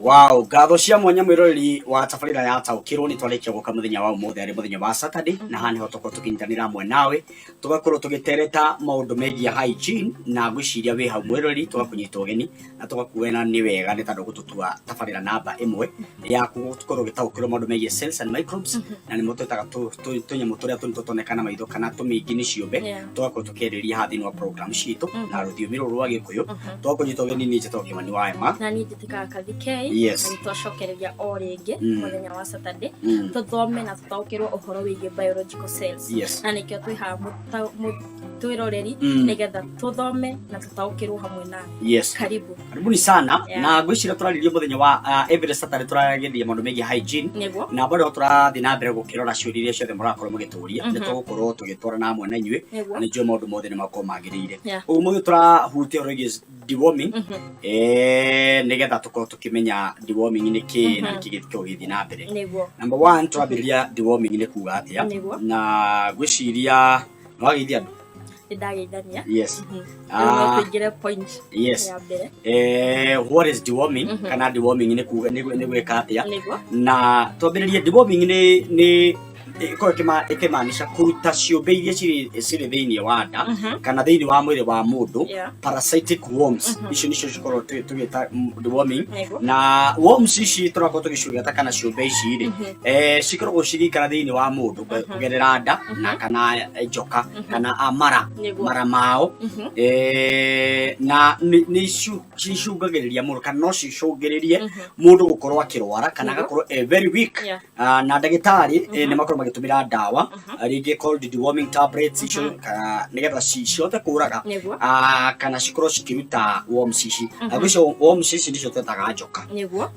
Wow, ngatho cia mwanya mwiroreri wa tabarĩra ya taũkĩrwo. Nĩ twarĩkia gũka mũthenya wa ũmũthĩ, arĩ mũthenya wa Saturday, na haha nĩho tũkorwo tũkĩnyitanĩra hamwe nawe, tũgakorwo tũgĩtereta maũndũ megiĩ hygiene, na ngwĩciria wĩ hau mwĩroreri, tũgakũnyita ũgeni na tũgakuona nĩ wega nĩ tondũ gũtũtua tabarĩra namba ĩmwe ya gũkorwo ũgĩtaũkĩrwo maũndũ megiĩ cells and microbes, na nĩmo twĩtaga tũnyamũ tũrĩa tũnini tũtoneka na maitho kana tũmĩingĩ nĩ ciũmbe. Tũgakorwo tũkĩarĩrĩria haha thĩinĩ wa program citũ na rũthiomi rũrũ rwa Gĩkũyũ. Tũgakũnyita ũgeni niĩ njĩtagwo Kĩmani wa Ema. Na niĩ njĩtĩkaga Kathi K. Na nĩ twacokereria o rĩngĩ mũthenya wa Saturday, tũthome na tũtaũkĩrwo ũhoro wĩgiĩ biological cells. Na nĩkĩo twĩ haha, twĩroreri, nĩgetha tũthome na tũtaũkĩrwo hamwe nawe. Karibu. Karibuni sana. Na ngwĩciria tũrarĩria mũthenya wa every Saturday tũraragĩrĩria maũndũ megiĩ hygiene. Na bado tũrathiĩ na mbere gũkĩrora ciũria iria ciothe mũrakorwo mũgĩtũria. Nĩ tũgũkorwo tũgĩtwarana hamwe na inyuĩ. Na nĩ njũĩ maũndũ mothe nĩ makorwo magĩrĩire. Ũguo mũthĩ tũrahutia ũhoro wĩgiĩ deworming, nĩgetha tũkorwo tũkĩmenya deworming nĩ kĩĩ na nĩkĩ gĩkoragwo gĩgĩthiĩ na mbere. Number one, tũrambĩrĩria deworming nĩ kuga atĩa? Na ngwĩciria nĩ wageithia andũ. Nĩ ndageithania. Ah. Rĩu no tũingĩre point ya mbere. What is deworming, kana deworming nĩ kuga nĩ gwĩka atĩa? Na twambĩrĩrie, deworming nĩ ĩkoragwo ĩkĩmaanisha kũruta ciũmbe iria cirĩ thĩinĩ wa nda kana thĩinĩ wa mwĩrĩ wa mũndũ. Parasitic worms, icio nĩcio cikoragwo tũgĩta deworming. Na worms ici tũrakorwo tũgĩciũgeta kana ciũmbe ici rĩ, cikoragwo cigĩikara thĩinĩ wa mũndũ kũgerera nda na kana njoka kana mara mara mao. Na nĩ cicũngagĩrĩria mũno kana no cicũngĩrĩrie mũndũ gũkorwo akĩrwara kana agakorwo e very weak. Ah, na ndagĩtarĩ nĩ makorwo magĩtũmĩra ndawa, rĩngĩ called deworming tablets icio, kana nĩgetha cihote kũraga kana cikorwo cikĩruta worms ici. Na icio worms ici nĩcio twetaga njoka.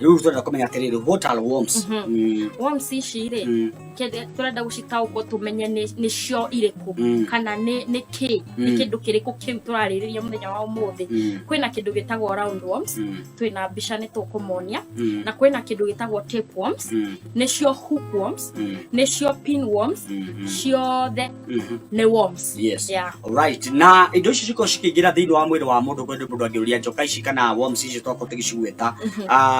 Rĩu tũrenda kũmenya atĩrĩrĩ, what are worms? Worms ici rĩ, tũrenda gũcitaũkwo tũmenye nĩcio irĩkũ kana nĩ kĩ, nĩ kĩndũ kĩrĩkũ kĩu tũrarĩrĩria mũthenya wa ũmũthĩ. Kwĩna kĩndũ gĩtagwo round worms. Twĩna mbica, nĩ tũkũmonia. Na kwĩna kĩndũ gĩtagwo tapeworms, nĩcio hookworms, nĩcio pinworms. Ciothe nĩ worms. Alright. Na indo ici cikorwo cikĩingĩra thĩinĩ wa mwĩrĩ wa mũndũ, kwenda mũndũ angĩũria, njoka ici kana worms ici twakorwo tũgĩcigweta,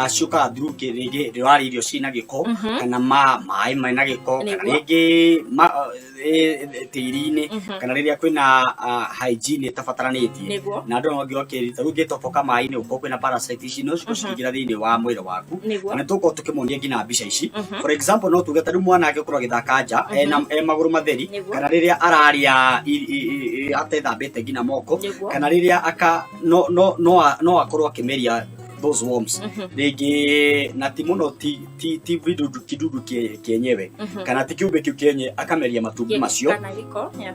ciũkaga through rĩngĩ rĩrarĩa irio ciĩna gĩko kana maĩ mena gĩko kana rĩngĩ tĩri-inĩ kana rĩrĩa kwĩna hygiene ĩtabataranĩtie. Na andũ no mangĩũka ta rĩu ũngĩtoboka maĩ-inĩ ũkorwo kwĩna parasite ici, no cikorwo cikĩingĩra thĩinĩ wa mwĩrĩ waku. Na nĩ tũgũkorwo tũkĩmonia nginya mbica ici. For example, no tuge ta rĩu mwana angĩkorwo agĩthaka nja ena e magũrũ matheri kana rĩrĩa ararĩa atethambĩte nginya moko kana rĩrĩa aka no no no no akorwo akĩmeria those worms rĩngĩ, na ti mũno, ti vidudu kidudu kĩenyewe kana ti kĩũmbe kĩu kĩenye, akameria matumbĩ macio. Kana gĩko, yeah.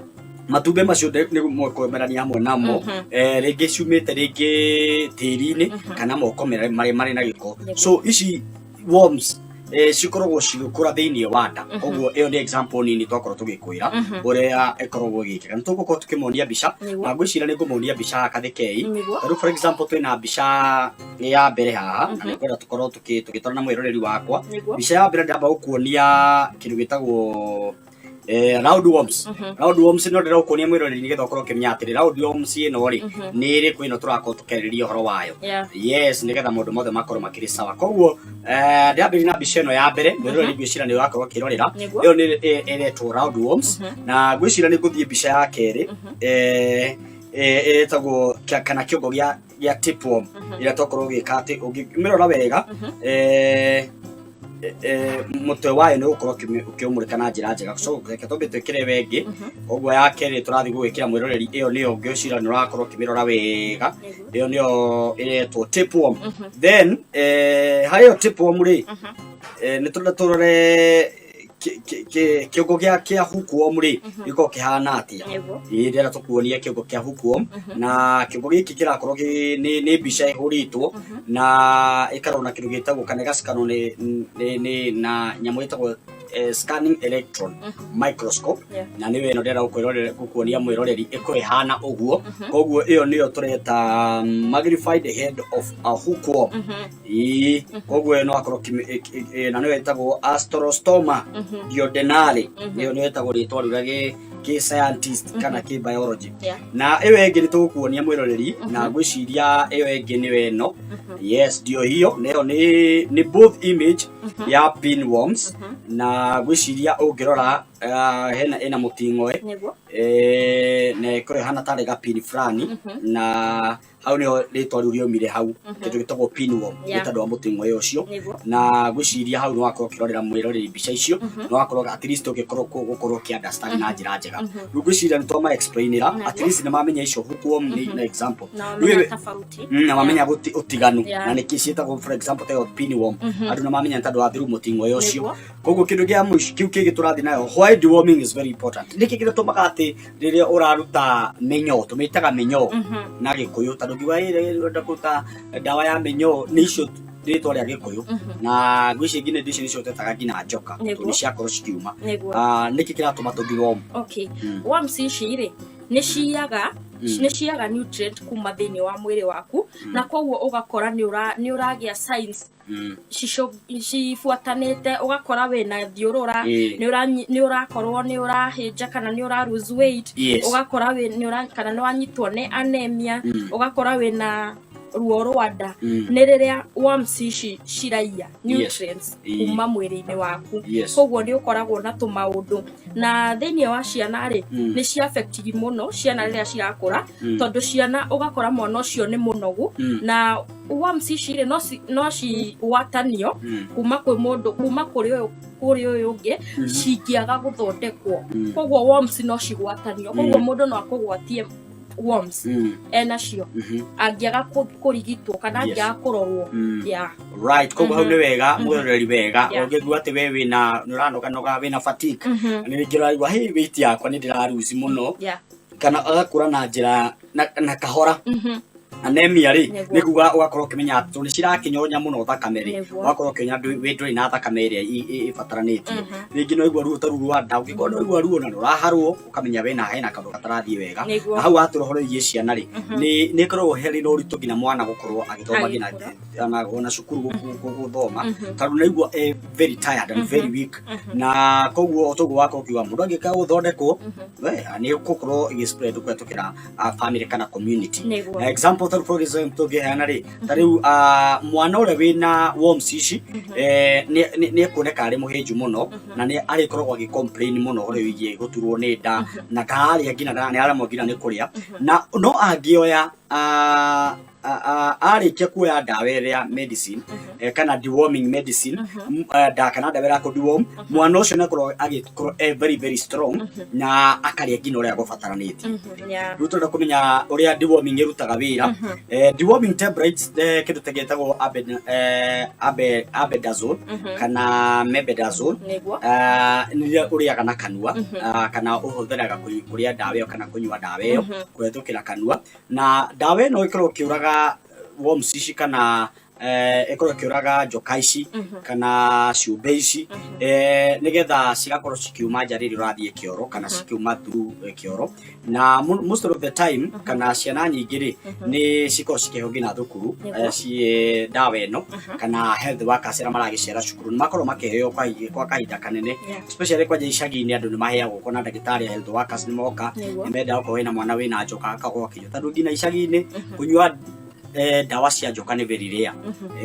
Matumbĩ macio nĩ kwemerania hamwe namo, rĩngĩ ciumĩte rĩngĩ tĩri-inĩ kana moko marĩa marĩ na gĩko. So ici worms cikoragwo cigĩkũra thĩinĩ wa nda. Koguo ĩyo nĩ example nini twakorwo tũgĩkwĩra ũrĩa ĩkoragwo ĩgĩkĩka. Nĩ tũgũkorwo tũkĩmonia mbica. Na ngwĩciria nĩ ngũmonia mbica haha, Kathikei. Tarĩu for example, twĩna mbica ya mbere haha na nĩngwenda tũkorwo tũgĩtwarana na mwĩroreri wakwa. Mbica ya mbere ndĩramba gũkuonia kĩndũ gĩtagwo round worms. Round worms no ndĩrakuonia mwĩroreri nĩgetha ũkorwo ũkĩmenya atĩrĩ, round worms ĩno rĩ, nĩ ĩrĩkũ ĩno tũrakorwo tũkĩarĩrĩria ũhoro wayo? Yes, nĩgetha maũndũ mothe makorwo makĩrĩ sawa. Koguo ndĩrambĩrĩria na mbica ĩno ya mbere. Mwĩroreri, ngwĩciria nĩ ũrakorwo ũkĩrorera. Ĩyo nĩ ĩretwo round worms. Na ngwĩciria nĩ ngũthiĩ mbica ya kerĩ, ĩtagwo kana kĩongo gĩa tapeworm, ĩrĩa twakorwo ũgĩka atĩ ũngĩmĩrora wega, mũtwe wayo nĩ ũgũkorwo ũkĩũmũrĩka na njĩra njega. So reke twambe twĩkĩre wengĩ. Koguo ya kerĩ tũrathiĩ gũgĩkĩra mwĩroreri, ĩyo nĩyo ngwĩciria nĩ ũrakorwo ũkĩmĩrora wega. Ĩyo nĩyo ĩretwo tapeworm. Then harĩ ĩyo tapeworm rĩ, nĩ tũrenda tũrore kĩongo gĩa hookworm rĩ, gĩkoragwo kĩhana atĩa? Ĩĩ, ndĩrenda tũkuonie kĩongo kĩa hookworm, na kĩongo gĩkĩ kĩrakorwo nĩ mbica ĩhũrĩtwo na ĩkarorwo na kĩndũ gĩtagwo kana ĩgacikanwo nĩ na nyamũ ĩtagwo scanning electron microscope. Na nĩyo ĩno ndĩrenda gũkuonia mwĩroreri, ĩkorwo ĩhana ũguo. Koguo ĩyo nĩyo tũreta magnified head of a hookworm. Ĩĩ, koguo ĩyo no akorwo na nĩyo ĩtagwo Asterostoma duodenale. Nĩyo ĩtagwo rĩtwa rĩu rĩa Kĩ scientist kana kĩ biology. Yeah. Na ĩyo ĩngĩ nĩ tũgũkuonia mwĩroreri, na ngwĩciria ĩyo ĩngĩ nĩyo ĩno. Yes, ndio hiyo, nĩyo nĩ both image ya pinworms, na ngwĩciria ũngĩrora hena ĩna mũting'oe. Na ĩkorwo ĩhana tarĩ gapini fulani, na hau nĩho rĩtwa rĩu rĩaumire hau, kĩndũ gĩtagwo pinworm, nĩ tondũ wa mũting'oe ũcio. Na ngwĩciria hau nĩ wakorwo ũkĩrorera mwĩroreri mbica icio, nĩ wakorwo at least ũngĩkorwo gũkorwo ũkĩ understand na njĩra njega. Rĩu ngwĩciria nĩ twama explainĩra, at least nĩ mamenya icio hookworm nĩ na example. Na Rĩu wamenya tofauti. Na mamenya ũtiganu Yeah. na nĩkĩ ciĩtagwo, for example, tayo pinworm, andũ nĩ mamenya nĩ tondũ wa through mũting'oe ũcio. Koguo kĩndũ kĩa mũico kĩu kĩngĩ tũrathiĩ nayo, why deworming is very important, nĩkĩ gĩtũmaga atĩ rĩrĩa ũraruta mĩnyoo, tũmĩtaga mĩnyoo na Gĩkũyũ, tondũ ngiuga ũrenda kũruta ndawa ya mĩnyoo, nĩ icio rĩtwa rĩa Gĩkũyũ, na ngwĩciria nginya indo icio nĩcio twetaga nginya njoka, tondũ nĩ ciakorwo cikiuma. Nĩkĩ kĩratũma tũ deworm? Okay. Worms ici rĩ, nĩ ciyaga nutrient kuma thĩinĩ wa mwĩrĩ waku, na koguo ũgakora nĩ ũragĩa signs cibuatanĩte, ũgakora wĩna thiũrũra, nĩ ũrakorwo nĩ ũrahĩnja kana nĩ ũra lose weight, ũgakora kana nĩ wanyitwo nĩ anemia, ũgakora wĩna ruo rwa nda. Nĩ rĩrĩa worms ici ciraiya nutrients kuma mwĩrĩ-inĩ waku. Koguo nĩ ũkoragwo na tũmaũndũ, na thĩinĩ wa ciana rĩ, nĩ cia affect mũno ciana rĩrĩa cirakũra, tondũ ciana ũgakora mwana ũcio nĩ mũnogu, na worms ici rĩ, no cigwatanio kuma kwĩ mũndũ, kuma kũrĩ ũyũ kũrĩ ũyũ ũngĩ, cingĩaga gũthondekwo. Koguo worms no cigwatanio, koguo mũndũ no akũgwatie worms enacio angĩaga kũrigitwo kana angĩaga kũrorwo. Yeah. Right, koguo hau nĩ wega mwĩroreri wega, ũngĩigua atĩ we wĩna nĩ ũranoganoga, wĩna fatigue, nĩ rĩngĩ ũraigua, hey, weight yakwa nĩ ndĩraruci mũno, kana agakũra na njĩra na kahora, anemia rĩ, nĩ kuga ũgakorwo ũkĩmenya atĩ tondũ nĩ cirakĩnyonya mũno thakame rĩ, ũgakorwo ũkĩona wĩ ndũrĩ na thakame ĩrĩa ĩbataranĩtie. Rĩngĩ no igua ruo ta rũu rwa nda, ũngĩkorwo no igua ruo na nĩ ũraharwo, ũkamenya wĩna hena kaũndũ gatarathiĩ wega. Na hau watũra ũhoro wĩgiĩ ciana rĩ, nĩ ĩkoragwo harĩ na ũritũ nginya mwana gũkorwo agĩthoma nginya Agĩkũra. ona cukuru gũthoma, tondũ naigua very tired and very weak, na koguo toguo wakorwo ũkiuga mũndũ angĩka gũthondekwo, we nĩ ũgũkorwo ĩgĩ spread kũhetũkĩra family kana community. Na example ta for example tũngĩheana rĩ, ta rĩu mwana ũrĩa wĩna worms ici, nĩ ekuoneka arĩ mũhĩnju mũno, na nĩ arĩkoragwo agĩ complain mũno ũhoro wĩgiĩ gũturwo nĩ nda, na ndararĩa nginya nĩ aremwo nginya nĩ kũrĩa, na no angĩoya arĩkia kuoya ndawa ĩrĩa medicine, kana deworming medicine, kana ndawa ĩrĩa kũ mwana ũcio nĩ akorwo agĩkorwo e very very strong na akarĩa nginya ũrĩa gũbataranĩtie. Rĩu tũrenda kũmenya ũrĩa deworming ĩrutaga wĩra. Deworming tablets, kĩndũ ta gĩtagwo albendazole kana mebendazole, nĩrĩa ũrĩaga na kanua, kana ũhũthĩraga kũrĩa ndawa ĩyo kana kũnyua ndawa ĩyo kũhetũkĩra kanua, na ndawa ĩno ĩkoragwo ĩkĩũraga worms ici kana ĩkorwo ĩkĩũraga njoka ici kana ciũmbe ici, nĩgetha cigakorwo cikiuma nja rĩrĩa ũrathiĩ kĩoro kana cikiuma through kĩoro. Na most of the time kana ciana nyingĩ rĩ, nĩ cikoragwo cikĩheo nginya thukuru ciĩ ndawa ĩno, kana health workers arĩa maragĩcera cukuru nĩ makoragwo makĩheo kwa kahinda kanene, especially kwanja icagi-inĩ andũ nĩ maheagwo kona ndagĩtarĩ a health workers nĩ moka, nĩ menda okorwo wĩna mwana wĩna njoka akakorwo akĩnyua, tondũ nginya icagi-inĩ kũnyua ndawa cia njoka nĩ very rare.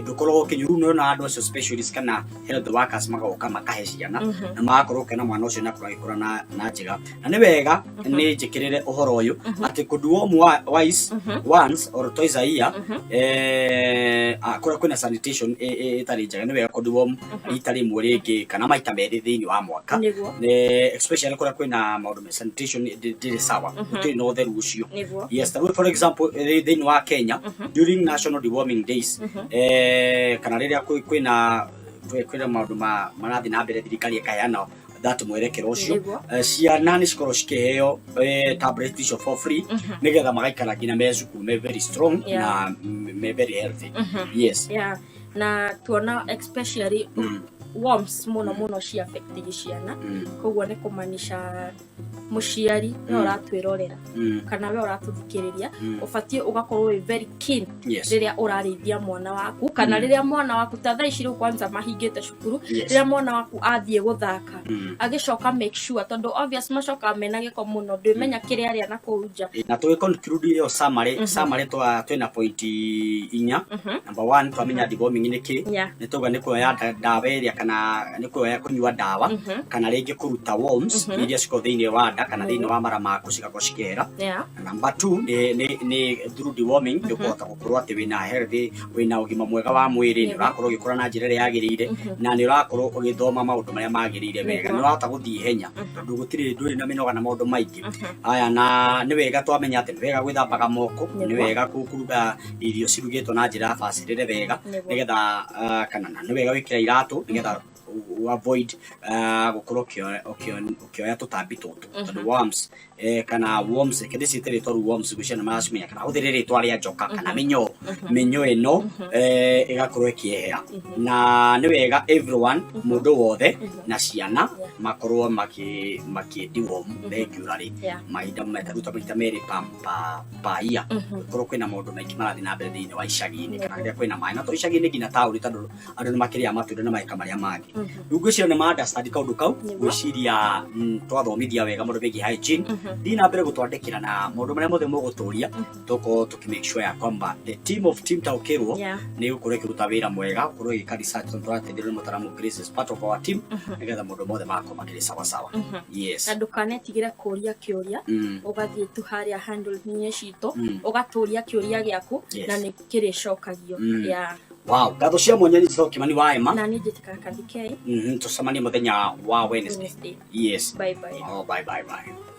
Ndũkoragwo ũkĩnyua. Rĩu nĩwona andũ acio specialist kana health workers magoka makahe ciana, na magakorwo ũkĩona mwana ũcio nĩakorwo agĩkũra na njega. Na nĩ wega nĩ njĩkĩrĩre ũhoro ũyũ atĩ kũ deworm once or twice a year, kũrĩa kwĩna sanitation ĩtarĩ njega, nĩ wega kũ deworm rita rĩmwe rĩngĩ kana maita merĩ thĩinĩ wa mwaka. Especially kũrĩa kwĩna maũndũ ma sanitation ndĩrĩ sawa, gũtirĩ na ũtheru ũcio. Yes, ta rĩu for example, thĩinĩ wa Kenya during national deworming days, kana rĩrĩa kwĩna maũndũ marathiĩ na mbere, thirikari ĩkaheana that mwerekero ũcio, ciana nĩ cikoragwo cikĩheo tablet icio for free, nĩgetha magaikara nginya me cukuru me very strong na me very healthy. Yes. Yeah. Na tuona especially Worms mũno mũno ci affect ciana. Koguo nĩ kũmanisha mũciari we ũratwĩrorera kana we ũratũthikĩrĩria, ũbatiĩ ũgakorwo wĩ very keen rĩrĩa ũrarĩithia mwana waku kana rĩrĩa mwana waku, ta thaa ici rĩu kwanza mahingĩte cukuru, rĩrĩa mwana waku athiĩ gũthaka, agĩcoka, make sure, tondũ obvious macokaga mena gĩko mũno, ndwĩmenya kĩrĩa arĩa na kũu nja. Na tũgĩ conclude ĩyo summary, summary twa twĩna point inya. Number one, twamenya deworming nĩ kĩ. Nĩ tauga nĩ kuoya ndawa ĩrĩa kana nĩ kuoya kũnyua ndawa kana rĩngĩ kũruta worms iria cikoragwo thĩinĩ wa nda kana thĩinĩ wa mara maku, cigakorwo cikĩhera. Na number two nĩ through deworming nĩ ũkũhota gũkorwo atĩ wĩna healthy, wĩna ũgima mwega wa mwĩrĩ, nĩ ũrakorwo ũgĩkũra na njĩra ĩrĩa yagĩrĩire na nĩ ũrakorwo ũgĩthoma maũndũ marĩa magĩrĩire wega. Nĩ ũrahota gũthiĩ ihenya tondũ gũtirĩ, ndũrĩ na mĩnoga na maũndũ maingĩ aya. Na nĩ wega twamenya atĩ nĩ wega gwĩthambaga moko, nĩ wega kũruga irio cirugĩtwo na njĩra bacĩrĩre wega, nĩgetha kana na nĩ wega gwĩkĩra iratũ nĩgetha avoid gũkorwo ũkĩoya tũtambi tũtũ, tondũ worms kana worms, reke ndĩciĩte rĩtwa rĩu worms, gwĩciria nĩ maracimenya, kana hũthĩre rĩtwa rĩa njoka kana mĩnyoo. Mĩnyoo ĩno ĩgakorwo ĩkĩehera. Na nĩ wega everyone, mũndũ wothe na ciana, makorwo makĩ deworm regularly, mahinda maruta maita merĩ pa year, korwo kwĩna maũndũ maingĩ marathiĩ na mbere thĩinĩ wa icagi-inĩ kana rĩrĩa kwĩna maĩ, na to icagi-inĩ, nginya taũni, tondũ andũ nĩ makĩrĩa matunda na mageka marĩa mangĩ. Rĩu ngwĩciria nĩ ma understand kaũndũ kau. Ngwĩciria twathomithia wega maũndũ megiĩ hygiene. Thiĩ na mbere gũtwandĩkĩra na maũndũ marĩa mothe mũgũtũria, tũkorwo tũkĩ make sure ya kwamba the team of Team Taũkĩrwo nĩ gũkorwo ĩkĩruta wĩra mwega, gũkorwo ĩgĩka research, tondũ tũrateithĩrĩrio nĩ mũtaramu Grace as part of our team, nĩgetha maũndũ mothe magakorwo makĩrĩ sawa sawa. Yes. Na ndũkanetigĩre kũria kĩũria. Ũgathiĩ tu harĩa handle-inĩ citũ, ũgatũria kĩũria gĩaku na nĩ kĩrĩcokagio. Yeah. Wow, ngatho cia mwanya nĩ njĩtagwo Kimani wa Emma. Na niĩ njĩtĩkaga Kathikei. Tũcemanie mũthenya wa Wednesday. Wednesday. Yes. Bye bye. Oh, bye bye bye.